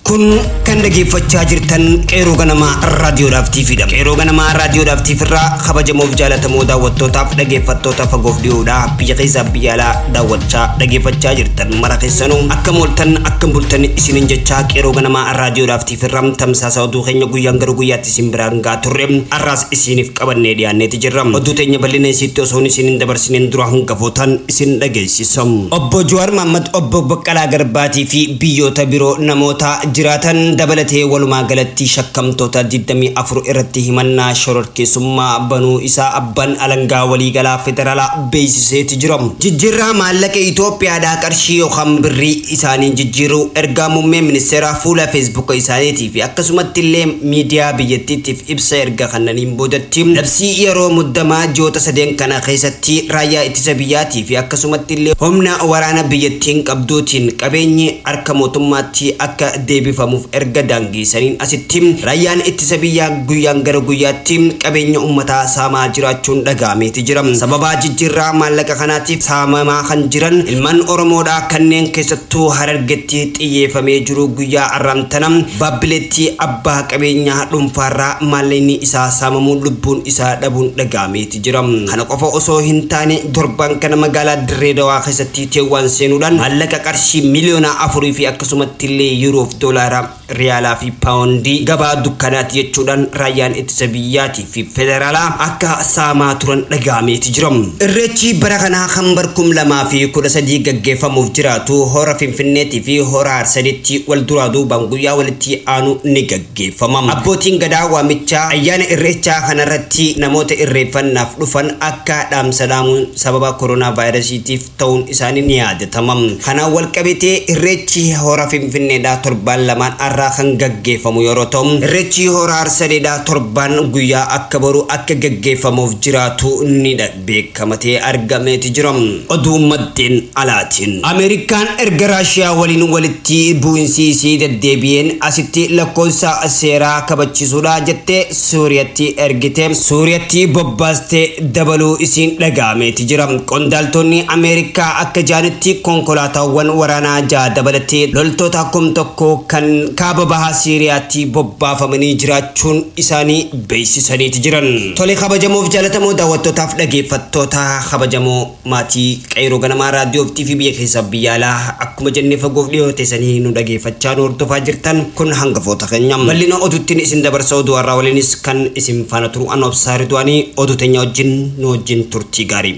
Kun kan dhaggeeffachaa jirtan Qeerroo Ganamaa Raadiyoodhaaf TVdha. Qeerroo Ganamaa Raadiyoodhaaf TV irraa kabajamoof jaalatamoo daawwattootaaf dhaggeeffattoota fagoof dhiyoodhaa biyya keessaa biyya alaa daawwachaa dhaggeeffachaa jirtan mara keessanuu akkam ooltan akkam bultan isiniin jechaa Qeerroo Ganamaa Raadiyoodhaaf TV irraa tamsaasa oduu keenya guyyaan gara guyyaatti isin biraan gahaa turre har'aas isiniif qabannee dhiyaanneeti jirra. Oduu teenya bal'ina isiitti osoo isiniin dabarsineen dura hangafootaan isin dhageessisa. Obbo Jawaar Mohammad, Obbo Baqqalaa Garbaatii fi biyyoota biroo namoota jiraatan dabalatee walumaa galatti shakkamtoota 24 irratti himannaa shororkeessummaa banuu isaa abbaan alangaa waliigalaa federaalaa beeksiseeti jira. Jijjiirraa maallaqa Itoophiyaadhaa qarshii yookaan birrii isaanii jijjiiruu ergaa muummee ministeeraa fuula feesbuuka isaaniitii fi akkasumatti illee miidiyaa biyyattiitiif ibsa erga kannaniin boodatti labsii yeroo muddamaa ji'oota sadeen kana keessatti raayyaa ittisa biyyaatii fi akkasumatti illee humna waraana biyyattiin qabduutiin qabeenyi harka mootummaatti akka deebifamuuf erga daangeessaniin asitti raayyaan ittisa biyyaa guyyaan gara guyyaatti qabeenya uummataa saamaa jiraachuun dhaga'ameeti jira. Sababa jijjiirraa maallaqa kanaatiif saamamaa kan jiran ilmaan Oromoodhaa kanneen keessattuu Harargetti xiyyeeffamee jiru guyyaa arraamtana Baabbileetti abbaa qabeenyaa dhuunfaarraa maallaqni isaa saamamuun lubbuun isaa dhabuun dhaga'ameeti jira. Kana qofa osoo hin taane torban kana magaalaa Dirree Dawaa keessatti teewwaan seenuudhaan maallaqa qarshii 4 million fi akkasumatti illee yuuroof doolaara riyaalaa fi paawundii gabaa dukkanaati jechuudhaan raayyaan ittisa biyyaatii fi federaalaa akka saamaa turan dhaga'ameeti jira. Irreechi bara kanaa kan bara 2013 gaggeeffamuuf jiraatu hora Finfinneetii fi hora Harsaditti wal duraa duubaan guyyaa walitti aanu ni gaggeeffama. Abbootiin gadaa waamichaa ayyaana irreechaa kanarratti namoota irreeffannaaf dhufan akka dhaamsa dhaamuun sababa koronaa vaayirasiitiif ta'uun isaanii ni yaadatama. Kanaan wal qabatee irreechi hora Finfinneedhaa torbaan lamaan har'aa kan gaggeeffamu yeroo ta'u irreechi hora Harsadeedhaa torbaan guyyaa akka boru akka gaggeeffamuuf jiraatu ni beekamatee argameeti jira. Oduu maddeen alaatiin Ameerikaan erga Raashiyaa waliin walitti bu'iinsi isii deddeebi'een asitti lakkoofsa seeraa kabachiisuudha jettee Suuriyaatti ergite Suuriyaatti bobbaastee dabaluu isiin dhaga'ameeti jira. Qondaaltonni Ameerikaa akka jaanitti konkolaataawwan waraanaa 6 dabalatee loltoota 1000 kan kaaba bahaa Siiriyaatti bobbaafamanii jiraachuun isaanii beeksisaniiti jiran. Tole kabajamoof jaalatamoo daawwattootaaf dhaggeeffattoota kabajamoo maatii Qeerroo Ganamaa Raadiyoo fi TV biyya keessaa biyya alaa akkuma jennee fagoof dhiyoo teessanii nu dhaggeeffachaa nu hordofaa jirtan kun hangafoota keenya. Bal'ina oduuttiin isin dabarsa oduu har'aa waliinis kan isin faana turu an obsaa Ridwaanii oduu teenya wajjin nu wajjin turtii gaarii.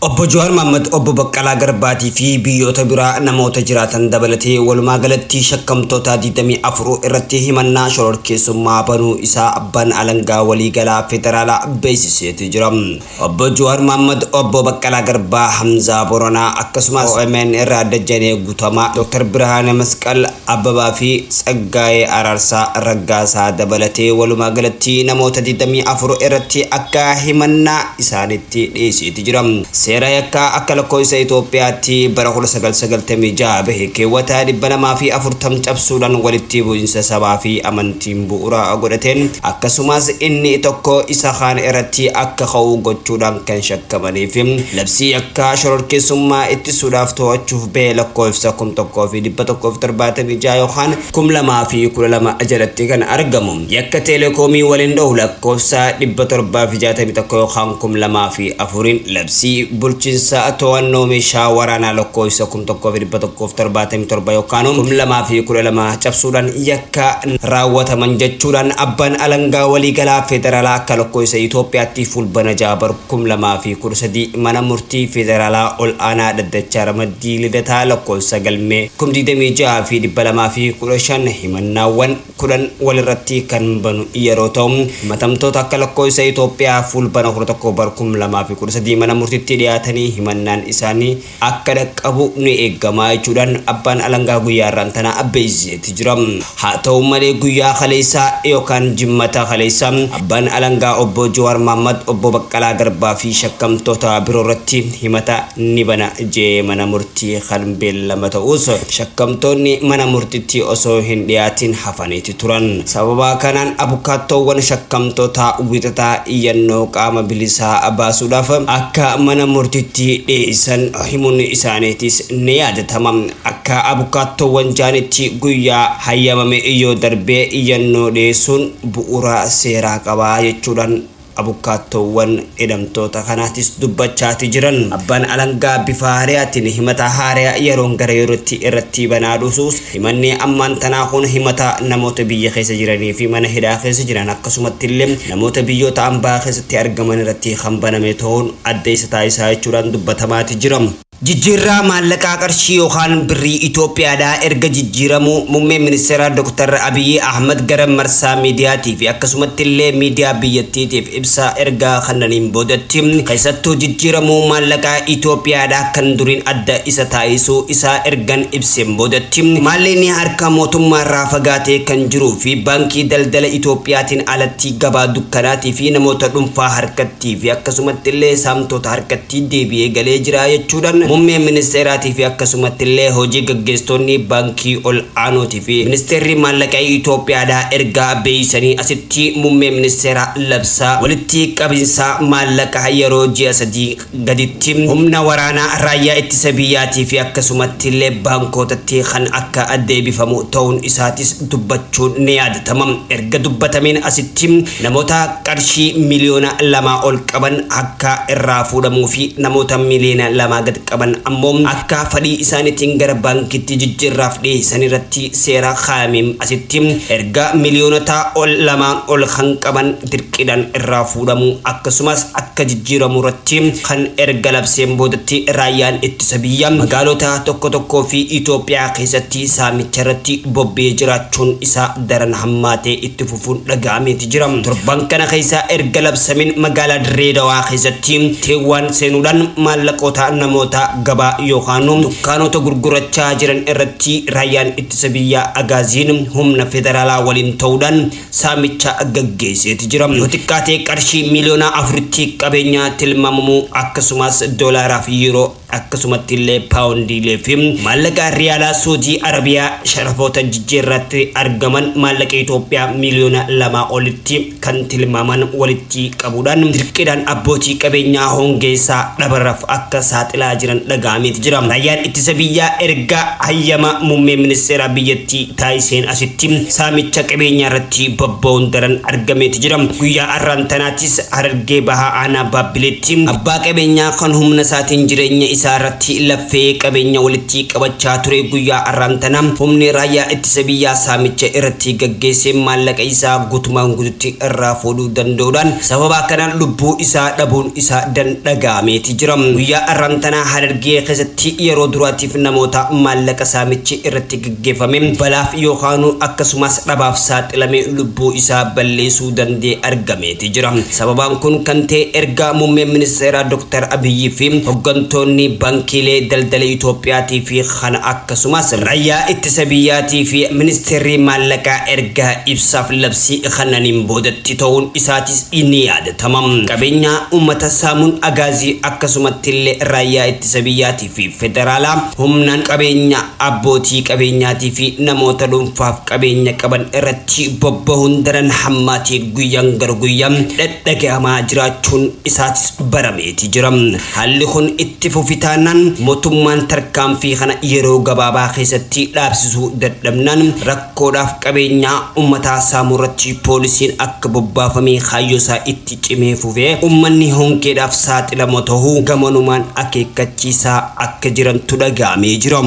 Obbo Jawaar Mohammad, Obbo Baqqalaa Garbaatii fi biyyoota biraa namoota jiraatan dabalatee walumaa galatti shakkamtoota 24 irratti himannaa shororkeessummaa banuu isaa abbaan alangaa waliigalaa federaalaa beeksiseeti jira. Obbo Jawaar Mohammad, Obbo Baqqalaa Garbaa, Hamzaa Boronaa akkasumas OMN irraa Dajjanee Guutamaa, Dr. Birhaane Masqal Abbabaa fi Tsaggaayee Araarsaa Raggaasaa dabalatee walumaa galatti namoota 24 irratti akka himannaa isaanitti dhiyeesseeti jira. Seera yakkaa akka lakkoofsa Itoophiyaatti bara 1996 bahe keewwata 240 cabsuudhaan walitti bu'iinsa sabaa fi amantiin bu'uura godhateen akkasumas inni tokko isa kaan irratti akka ka'u gochuudhaan kan shakkamanii fi labsii yakkaa shororkeessummaa ittisuudhaaf to'achuuf bahe lakkoofsa 1176 yookaan 2012 jalatti kan argamu. Yakka teelekoomii waliin dhahu lakkoofsa 761 yookaan 2004 labsii bulchiinsa to'annoo meeshaa waraanaa lakkoofsa 1177 yookaan 2012 cabsuudhaan yakka raawwataman jechuudhaan abbaan alangaa waliigalaa federaalaa akka lakkoofsa Itoophiyaatti fulbana 6 bara 2013 mana murtii federaalaa ol aanaa dhaddachaa ramaddii lidataa lakkoofsa galmee 26215 himannaawwan 10 walirratti kan banu yeroo ta'u himatamtoota akka lakkoofsa Itoophiyaa fulbana 11 bara 2013 mana murtiitti dhiyaatanii himannaan isaanii akka dhaqqabu ni eegama jechuudhaan abbaan alangaa guyyaa irraan tana beeksiseeti jira. Haa ta'u malee guyyaa kaleessaa yookaan jimmata kaleessaa abbaan alangaa Obbo Jawaar Mohammad, Obbo Baqqalaa Garbaa fi shakkamtoota biroo irratti himata ni bana jee mana murtii kan beellama ta'us shakkamtoonni mana murtiitti osoo hin dhiyaatin hafaniiti turan. Sababa kanaan abukaattoowwan shakkamtoota wixataa iyyannoo qaama bilisaa baasuudhaaf akka mana murtiitti dhiyeessan himuun isaaniitis ni yaadatama. Akka abukaattoowwan jaanitti guyyaa hayyamame yoo darbee iyyannoo dhiyeessuun bu'uura seeraa qabaa jechuudhaan abukaattoowwan hidhamtoota kanaatis dubbachaati jiran. Abbaan alangaa bifa haariyaatiin himata haariyaa yeroon gara yerootti irratti banaa dhufuus, himanni ammaan tanaa kun himata namoota biyya keessa jiranii fi mana hidhaa keessa jiran, akkasumatti illee namoota biyyoota ambaa keessatti argaman irratti kan baname ta'uun adda isa taasisaa jechuudhaan dubbatamaati jira. Jijjiirraa maallaqaa qarshii yookaan birrii Itoophiyaadhaa erga jijjiiramuu muummeen ministeeraa Dr. Abiyyi Ahmad gara marsaa miidiyaatii fi akkasumatti illee miidiyaa biyyattiitiif ibsa erga kennaniin boodatti, keessattuu jijjiiramuu maallaqaa Itoophiyaadhaa kan duriin adda isa taasisuu isaa ergan ibseen boodatti, maallaqni harka mootummaa irraa fagaatee kan jiruu fi baankii daldala Itoophiyaatiin alatti gabaa dukkanaatii fi namoota dhuunfaa harkattii fi akkasumatti illee saamtota harkatti deebi'ee galee jira jechuudhaan muummeen ministeeraatii fi akkasumatti illee hojii gaggeessitoonni baankii ol aanootii fi ministeerri maallaqaa Itoophiyaadhaa ergaa beeksisanii asitti, muummeen ministeeraa labsaa walitti qabinsa maallaqaa yeroo ji'a 3 gaditti humna waraanaa raayyaa ittisa biyyaatii fi akkasumatti illee baankotatti kan akka deebifamu ta'uun isaatis dubbachuun ni yaadatama. Erga dubbatameen asitti namoota qarshii miliyoona 2 ol qaban akka irraa fuudhamuu fi namoota miliyoona 2 gad qaban ammoo akka fedhii isaaniitiin gara baankitti jijjiirraaf dhiyeessan irratti seera kaa'ameen asitti, erga miliyoonota ol lamaan ol kan qaban dirqiidhaan irraa fuudhamu akkasumas akka jijjiiramu irratti kan erga labseen boodatti, raayyaan ittisa biyya magaalota tokko tokkoo fi Itoophiyaa keessatti saamicha irratti bobba'ee jiraachuun isaa daran hammaatee itti fufuun dhaga'ameeti jira. Torban kana keessa erga labsamin magaalaa Dirree Dawaa keessatti teewwaan seenuudhaan maallaqoota namoota gabaa yookaan dukkaanota gurgurachaa jiran irratti raayyaan ittisa biyyaa agaaziin humna federaalaa waliin ta'uudhaan saamicha gaggeesseeti jira. Yoo xiqqaatee qarshii miliyoona 4tti qabeenya tilmaamamu, akkasumas doolaaraa fi yuuroo, akkasumatti illee paawundiilee fi maallaqa riyaalaa Suudii Arabiyaa sharafoota jijjiirratti argaman maallaqa Itoophiyaa miliyoona 2 olitti kan tilmaaman walitti qabuudhaan dirqiidhaan abbootii qabeenyaa hongeessaa dhabarraaf akka saaxilaa jiran dhaga'ameeti jira. Raayyaan ittisa biyyaa erga hayyama muummee ministeera biyyattii taasiseen asitti saamicha qabeenyaa irratti bobba'uun daran argameeti jira. Guyyaa har'aan tanaattis Harargee Bahaa aanaa Baabbileetti abbaa qabeenyaa kan humna isaatiin jireenya isaa irratti laffee qabeenya walitti qabachaa ture, guyyaa har'aan tana humni raayyaa ittisa biyyaa saamicha irratti gaggeessee maallaqa isaa guutumaan guututti irraa fuudhuu danda'uudhaan sababa kanaan lubbuu isaa dhabuun isaa dhaga'ameeti jira. Guyyaa har'aan tana Harargee keessatti yeroo duraatiif namoota maallaqa saamichi irratti gaggeeffame balaaf yookaan akkasumas dhabaaf saaxilame lubbuu isaa balleessuu danda'e argameeti jira. Sababaan kun kan ta'e erga muummeen ministeeraa Dr. Abiyyi fi hooggantoonni baankiilee daldala Itoophiyaatii fi kana akkasumas raayyaa ittisa biyyaatii fi ministeerri maallaqaa erga ibsaaf labsii kannaniin boodatti ta'uun isaatis ni yaadatama. Qabeenya uummata saamuun agaazii akkasumatti illee raayyaa ittisa biyyaatii fi federaalaa humnaan qabeenya abbootii qabeenyaatii fi namoota dhuunfaaf qabeenya qaban irratti bobbahuun daran hammaatii guyyaan gara guyyaan dhadhagahamaa jiraachuun isaatis barameeti jira. Haalli kun itti fufitaanaan mootummaan tarkaanfii kana yeroo gabaabaa keessatti dhaabsisuu dadhabnaan rakkoodhaaf qabeenyaa uummataa saamuu irratti poolisiin akka bobbaafamee kaayyoo isaa itti cimee fufee uummanni hongeedhaaf saaxilamoo ta'uu gamanumaan akeekkachiisaa akka jirantu dhaga'amee jira.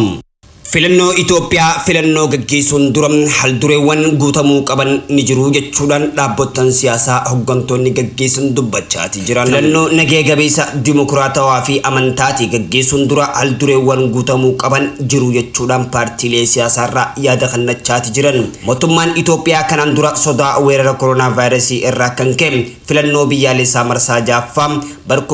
Filannoo Itoophiyaa filannoo gaggeessuun dura haldureewwan guutamuu qaban ni jiru jechuudhaan dhaabbotan siyaasaa hooggantoonni gaggeessan dubbachaati jiran. Filannoo nagaya qabeessa, dimokiraatawaa fi amantaatii gaggeessuun dura haldureewwan guutamuu qaban jiru jechuudhaan paartiilee siyaasaarraa yaada kennachaati jiran. Mootummaan Itoophiyaa kanaan dura sodaa weerara koronaa vaayirasii irraa kan ka'e filannoo biyyaalessaa marsaa ja'affaa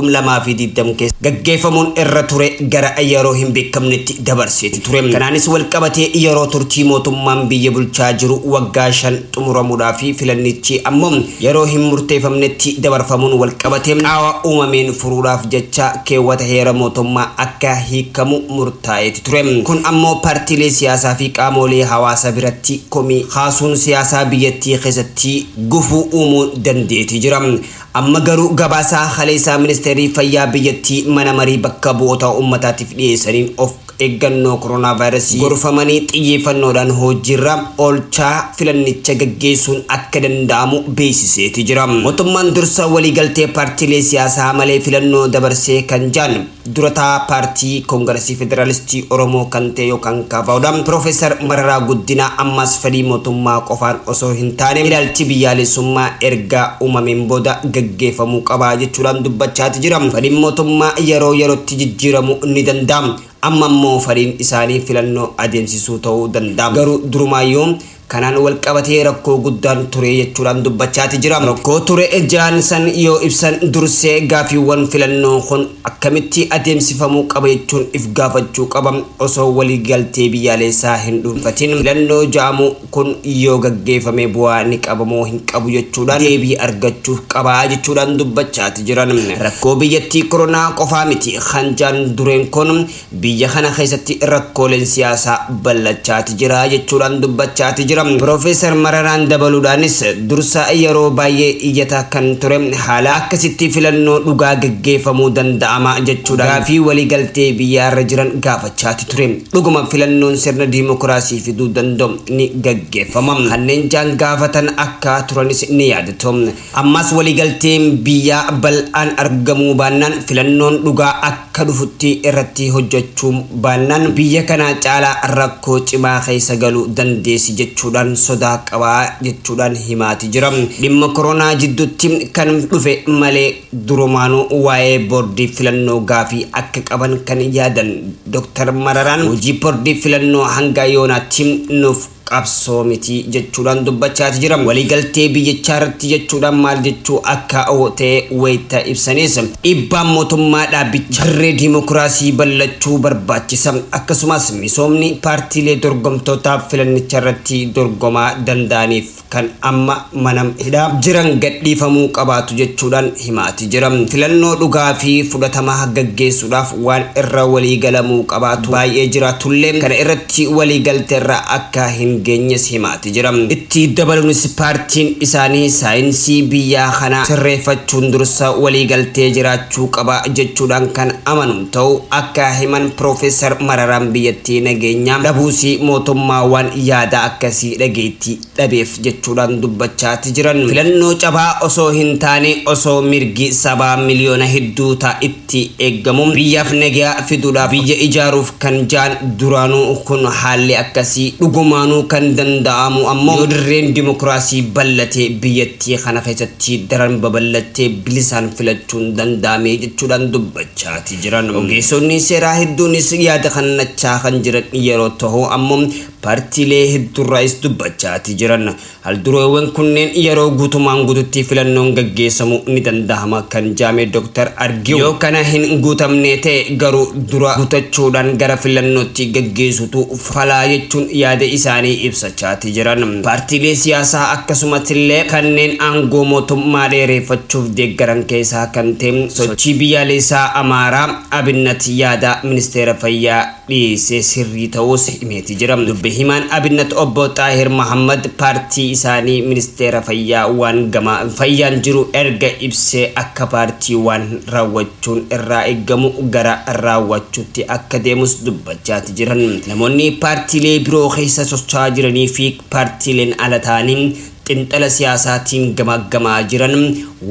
2020 keessa gaggeeffamuun irra ture gara yeroo hin beekamnetti dabarseeti ture. Kanaanis wal qabatee yeroo turtii mootummaan biyya bulchaa jiru waggaa 5 xumuramuudhaa fi filannichi ammoo yeroo hin murteeffamnetti dabarfamuun wal qabatee qaawwa uumameen furuudhaaf jecha keewwata heera mootummaa akka hiikamu murtaa'eeti ture. Kun ammoo paartiilee siyaasaa fi qaamolee hawaasaa biratti komii kaasuun siyaasaa biyyattii keessatti gufuu uumuu dandeeti jira. Amma garuu gabaasaa haleessaa ministeerri fayyaa biyyattii mana marii bakka bu'oota uummataatiif dhiyeessaniin of eeggannoo koronaa vaayirasii gorfamanii xiyyeeffannoodhaan hojiirra oolchaa filannicha gaggeessuun akka danda'amu beeksiseeti jira. Mootummaan dursa waliigaltee paartiilee siyaasaa malee filannoo dabarsee kan jaan durataa paartii Koongiresii Federaalistii Oromoo kan ta'e yookaan KFOdha. Piroofeesar Mararaa Guddinaa ammas fedhii mootummaa qofaan osoo hin taane ilaalchi biyyaalessummaa erga uumameen booda gaggeeffamuu qaba jechuudhaan dubbachaati jira. Fedhiin mootummaa yeroo yerootti jijjiiramuu ni danda'a. Amma immoo fedhiin isaanii filannoo adeemsisuu ta'uu danda'a. Garuu durumaayyuu kanaan wal qabatee rakkoo guddaan ture jechuudhaan dubbachaati jira. Rakkoo ture jaan san yoo ibsan dursee gaafiiwwan filannoo kun akkamitti adeemsifamuu qaba jechuun if gaafachuu qaba osoo waliigaltee biyyaalessaa hin dhuunfatin. Filannoo ja'amu kun yoo gaggeeffame bu'aa ni qabamoo hin qabu jechuudhaan deebii argachuu qaba jechuudhaan dubbachaati jiran. Rakkoo biyyattii koronaa qofaa miti kan jaan dureen kun biyya kana keessatti rakkooleen siyaasaa ballachaati jira jechuudhaan dubbachaati jira. Piroofeesar Mararaan dabaluudhaanis dursa yeroo baay'ee iyyata kan ture haala akkasitti filannoo dhugaa gaggeeffamuu danda'ama jechuudhaan gaafii waliigaltee biyyaarra jiran gaafachaati ture. Dhuguma filannoon sirna diimokiraasii fiduu danda'u ni gaggeeffama. Kanneen jaan gaafatan akka turanis ni yaadatu. Ammas waliigalteen biyyaa bal'aan argamuu baannaan filannoon dhugaa akka dhufutti irratti hojjechuu baannaan biyya kana caalaa rakkoo cimaa keessa galuu dandeessi jechuudha. Sodaa qabaa jechuudhaan himaati jira. Dhimma koronaa jidduutti kan dhufe malee durumaanuu waa'ee boordii filannoo gaafii akka qaban kan yaadan Dr. Mararaan hojii boordii filannoo hanga yoonaatti nuuf qabsoo miti jechuudhaan dubbachaati jira. Waliigaltee biyyichaa irratti jechuudhaan maal jechuu akka ta'e wayita ibsanis dhiibbaan mootummaa dhaabbicha dirree diimokiraasii bal'achuu barbaachisa. Akkasumas misoomni paartiilee dorgomtootaaf filannicha irratti dorgomaa danda'aniif kan amma mana hidhaa jiran gadhiifamuu qabaatu jechuudhaan himaati jira. Filannoo dhugaa fi fudhatamaa gaggeessuudhaaf waan irra waliigalamuu qabaatu baay'ee jiraatullee kana irratti waliigalteerra akka hin geenyes himaati jira. Itti dabaluunis paartiin isaanii saayinsii biyyaa kana sirreeffachuun dursa waliigaltee jiraachuu qaba jechuudhaan kan amanu ta'u akka himan Piroofeesar Mararaan biyyattii nageenyaa dhabuusii mootummaa waan yaada akkasii dhageettii dhabeef jechuudhaan dubbachaati jiran. Filannoo cabaa osoo hin taane osoo mirgi sabaa miliyoona hedduu itti eeggamu biyyaaf nagaa fiduudhaaf biyya ijaaruuf kan jaan duraanuu kun haalli akkasii dhugumaanuu kan danda'amu ammoo yoo dirreen dimokiraasii bal'atee biyyattii kana keessatti daran babal'atee bilisaan filachuun danda'ame jechuudhaan dubbachaati jiran. Ogeessonni seeraa hedduunis yaada kannachaa kan jiran yeroo ta'u ammoo paartiilee hedduurraas dubbachaati jiran. Haldureewwan kunneen yeroo guutumaan guututti filannoon gaggeessamu ni danda'ama kan jaame Dr. Argiw. Yoo kana hin guutamne ta'e garuu dura guutachuudhaan gara filannootti gaggeessutu falaa jechuun yaada isaanii ibsachaati jiran. Paartiilee siyaasaa akkasumatillee kanneen aangoo mootummaa dheereffachuuf deeggaran keessaa kan ta'e sochii biyyaalessaa Amaaraa Abinnat yaada ministeera fayyaa dhiyeessee sirrii ta'uus himeeti jira. Dubbi himaan Abinnat obbo Xaahir Mahammad paartii isaanii ministeera fayyaa waan gama fayyaan jiru erga ibsee akka paartii waan raawwachuun irraa eeggamu gara raawwachuutti akka deemus dubbachaati jiran. Namoonni paartiilee biroo keessa socho'aa jiranii fi paartiileen ala ta'anii xiinxala siyaasaatiin gamaggamaa jiran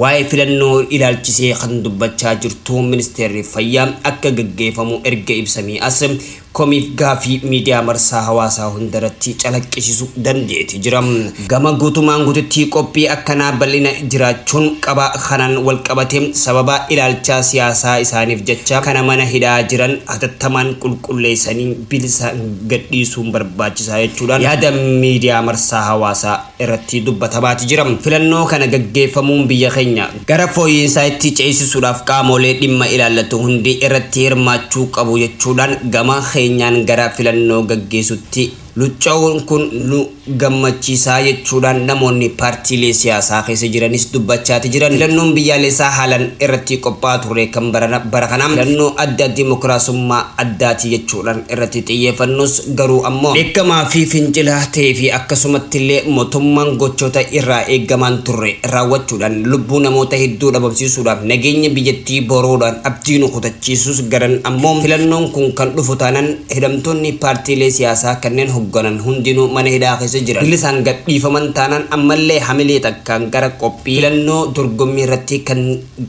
waa'ee filannoo ilaalchisee kan dubbachaa jirtu ministeerri fayyaa akka gaggeeffamu erga ibsamee as komiif gaafii miidiyaa marsaa hawaasaa hundarratti calaqqisiisuu dandeeti jira. Gama guutumaan guututti qophii akkanaa bal'ina jiraachuun qaba kanaan wal qabate sababa ilaalcha siyaasaa isaaniif jecha kana mana hidhaa jiran hatattamaan qulqulleessanii bilisa gadhiisuun barbaachisaa jechuudhaan yaada miidiyaa marsaa hawaasaa irratti dubbatamaati jira. Filannoo kana gaggeeffamuun biyya keenya gara fooyya'insaa itti ceesisuudhaaf qaamolee dhimma ilaallatu hundi irratti hirmaachuu qabu jechuudhaan gama keenyaan gara filannoo gaggeessutti lucca'uun kun nu Gammachiisaa jechuudhaan namoonni paartiilee siyaasaa keessa jiranis dubbachaati jiran. Filannoon biyyaalessaa haalaan irratti qophaa'aa ture kan bara kanaa filannoo adda dimokiraasummaa addaati jechuudhaan irratti xiyyeeffannus garuu ammoo beekamaa fi fincilaa ta'ee fi akkasumatti illee mootummaan gochoota irraa eegamaan turre raawwachuudhaan lubbuu namoota hedduu dhabamsiisuudhaaf nageenya biyyattii boruudhaan abdii nu kutachiisus garan ammoo filannoon kun kan dhufu taanaan hidhamtoonni paartiilee siyaasaa kanneen hoogganan hundinuu mana hidhaa keessa jiran bilisaan gadhiifaman taanaan ammallee hamilee takkaan gara qophii filannoo dorgommii irratti kan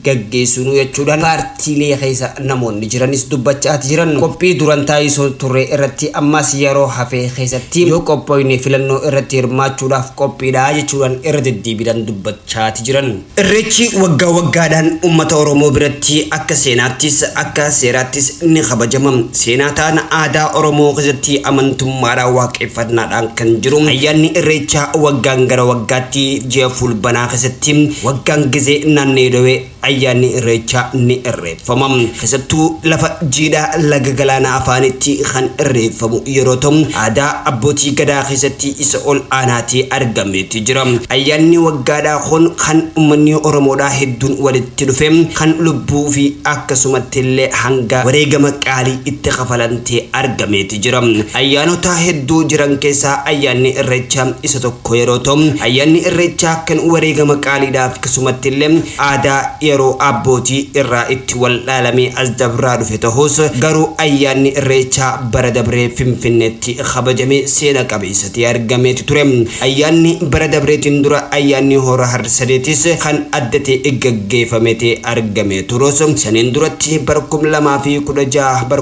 gaggeessinu jechuudhaan paartiilee keessa namoonni jiranis dubbachaati jiran. Qophii duran taasisuu turre irratti ammas yeroo hafee keessatti yoo qophoofne filannoo irratti hirmaachuudhaaf qophiidha jechuudhaan irra deddeebiidhaan dubbachaati jiran. Irreechi waggaa waggaadhaan uummata Oromoo biratti akka seenaattis akka seeraattis ni kabajama. Seenaa ta'an aadaa Oromoo keessatti amantummaadhaan waaqeffannaadhaan kan jiru. Ayyaanni Irreechaa waggaan gara waggaatti ji'a fulbanaa keessatti waggaan gizee naannoo dhawee ayyaanni Irreechaa ni irreeffama. Keessattuu lafa jiidhaa laga galaanaa afaanitti kan irreeffamu yeroo ta'u aadaa abbootii gadaa keessatti isa ol aanaatti argameeti jira. Ayyaanni waggaadhaa kun kan uummanni Oromoodhaa hedduun walitti dhufe kan lubbuu fi akkasumatti illee hanga wareegama qaalii itti kafalantee argameeti jira. Ayyaanota hedduu jiran keessaa ayyaanni Irreechaa isa tokko yeroo ta'u ayyaanni Irreechaa kan wareegama qaaliidhaaf akkasumatti illee aadaa yeroo abbootii irraa itti wal dhaalamee as dabraa dhufe ta'us garuu ayyaanni Irreechaa bara dabree Finfinneetti kabajamee seena qabeessatti argameeti ture. Ayyaanni bara dabreetiin dura ayyaanni hora harsadeetis kan adda ta'e gaggeeffameeti argame turus saniin duratti bara 2016 bara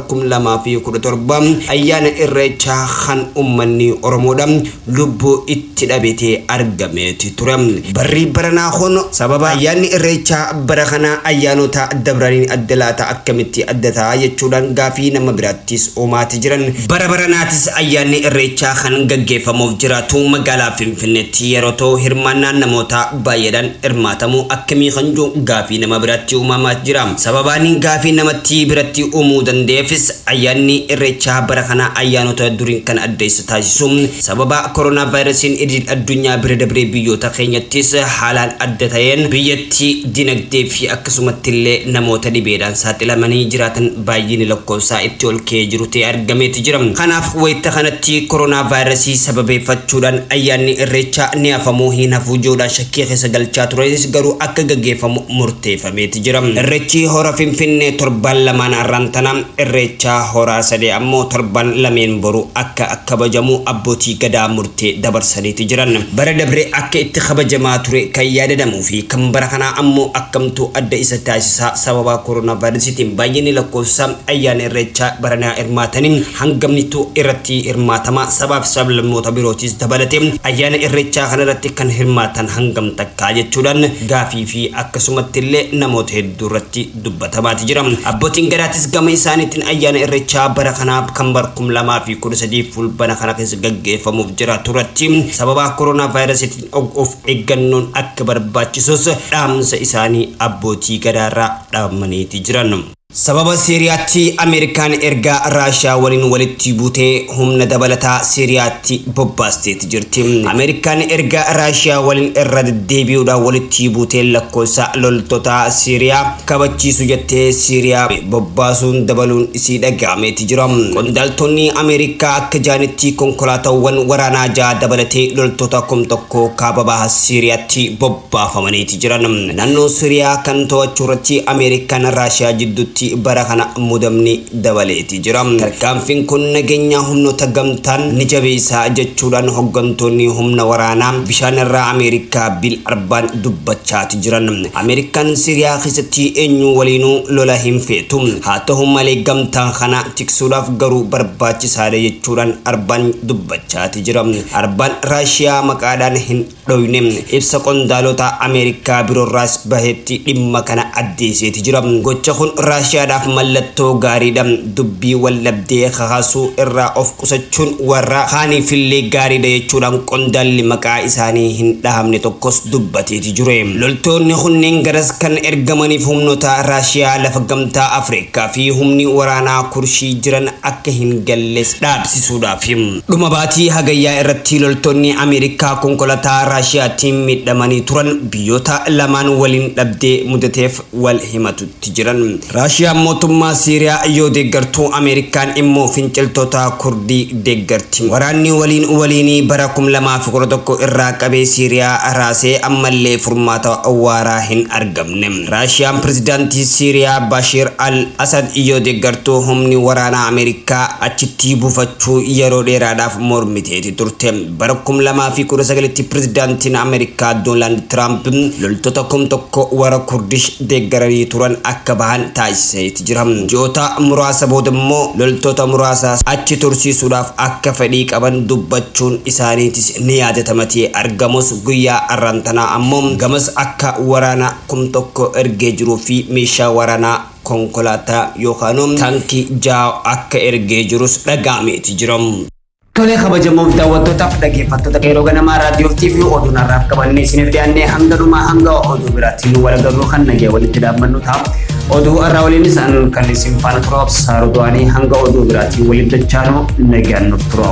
2017 ayyaana Irreechaa kan uummanni Oromoodha lubbuu itti dhabetee argameeti ture. Barri baranaa kun sababa ayyaanni Irreechaa bara kana ayyaanota dabraniin adda laata akkamitti adda ta'a jechuudhaan gaafii nama biraattis uumaati jiran. Bara baranaatis ayyaanni Irreechaa kan gaggeeffamuuf jiraatu magaalaa Finfinneetti yeroo ta'u hirmaannaan namoota baay'eedhaan hirmaatamu akkamii kan jiru gaafii nama biraatti uumamaa jira. Sababaan gaafii namatti biratti uumuu danda'eefis ayyaanni Irreechaa bara kana ayyaanota duriin kan adda isa taasisu sababa koronaa vaayirasiin idil addunyaa bira dabree biyyoota keenyattis haalaan adda ta'een biyyatti dinagdee fi akkasumatti illee namoota dhibeedhaan saaxilamanii jiraatan baay'inni lakkoofsaa itti ol ka'ee jiru ta'e argameeti jira. Kanaaf wayita kanatti koronaa vaayirasii sababeeffachuudhaan ayyaanni Irreechaa ni hafamuu hin hafuu jechuudhaan shakkii keessa galchaa turees garuu akka gaggeeffamu murteeffameeti jira. Irreechi hora Finfinnee torban lamaan har'aan tana Irreechaa hora sadee ammoo torban lameen boru akka kabajamu abbootii gadaa murtee dabarsaniiti jiran. Bara dabree akka itti kabajamaa ture kan yaadadamuu fi kan bara kanaa ammoo akkamtu adda isa taasisaa sababa koronaa vaayirasiitiin baay'inni lakkoofsa ayyaana Irreechaa baranaa hirmaatanii hangamnitu irratti hirmaatama sabaaf sablammoota birootis dabalatee ayyaana Irreechaa kanarratti kan hirmaatan hangam takkaa jechuudhaan gaafii fi akkasumatti illee namoota hedduu irratti dubbatamaati jira. Abbootiin gadaatis gama isaaniitiin ayyaana Irreechaa bara kanaa kan bara 2013 fulbana kana keessa gaggeeffamuuf jiraatu irratti sababa koronaa vaayirasiitiin of eeggannoon akka barbaachisus dhaamsa isaanii abbootii gadaarraa dhaamaniiti jiran. Sababa Siiriyaatti Ameerikaan erga Raashiyaa waliin walitti buutee humna dabalataa Siiriyaatti bobbaasteeti jirti. Ameerikaan erga Raashiyaa waliin irra deddeebi'uudhaan walitti buutee lakkoofsa loltoota Siiriyaa kabachiisu jettee Siiriyaa bobbaasuun dabaluun isii dhaga'ameeti jira. Qondaaltonni Ameerikaa akka jaanitti konkolaataawwan waraanaa 6 dabalatee loltoota 1000 kaaba baha Siiriyaatti bobbaafamaniiti jiran. Naannoo Siiriyaa kan to'achuu irratti Ameerikaan Raashiyaa jidduutti bara kana mudamni dabaleeti jira. Tarkaanfiin kun nageenya humnoota gamtaan ni jabeessaa jechuudhaan hooggantoonni humna waraanaa bishaan irraa Ameerikaa Biil Arbaan dubbachaati jiran. Ameerikaan Siiriyaa keessatti eenyu waliinuu lola hin feetu. Haa ta'u malee gamtaan kana tiksuudhaaf garuu barbaachisaadha jechuudhaan Arbaan dubbachaati jira. Arbaan Raashiyaa maqaadhaan hin dhoyne ibsa qondaalota Ameerikaa biroorraas bahetti dhimma kana addeesseeti jira. Gocha kun Raashiyaa Raashiyaadhaaf mallattoo gaariidha. Dubbii wallabdee kakaasuu irraa of qusachuun warra kaaniifillee gaariidha jechuudhaan qondaalli maqaa isaanii hin dhahamne tokkos dubbateeti jire. Loltoonni kunneen garas kan ergamaniif humnoota Raashiyaa lafa gamtaa Afrikaa fi humni waraanaa kurshii jiran akka hin galles dhaabsisuudhaaf. Dhuma baatii hagayyaa irratti loltoonni Ameerikaa konkolaataa Raashiyaatiin miidhamanii turan biyyoota lamaan waliin dhabdee mudateef wal himatutti jiran. Raashiyaan mootummaa Siiriyaa yoo deeggartu, Ameerikaan immoo finciltoota Kurdii deeggarti. Waraanni waliin waliinii bara 2011 irraa qabee Siiriyaa raasee ammallee furmaata waaraa hin argamne. Raashiyaan pirezidaantii Siiriyaa Bashir al-Asad yoo deeggartu, humni waraanaa Ameerikaa achitti buufachuu yeroo dheeraadhaaf mormiteeti turte. Bara 2019tti pirezidaantiin Ameerikaa Doonaald Tiraamp loltoota 1000 warra Kurdish deeggaranii turan akka bahan taasiseeti jira. Ji'oota muraasa booda immoo loltoota muraasa achi tursiisuudhaaf akka fedhii qaban dubbachuun isaaniitis ni yaadatamatee argamus, guyyaa arrantanaa ammoo gamas akka waraana 1000 ergee jiruu fi meeshaa waraanaa konkolaataa yookaan taankii 6 akka ergee jirus dhaga'ameeti jira. Tolee, kabajamoof daawwattootaaf dhaggeeffattoota Qeerroo Ganamaa Raadiyoo fi oduun har'aaf qabannee isiniif dhiyaannee hanga dhumaa, hanga oduu biraatti nu wal agarru kan nagaya walitti dhaabbannu ta'a. Oduu har'aa waliinis kan isin faana tura Obsaa Rodowaanii, hanga oduu biraatti walitti dachaanuu nagaan nuuf tura.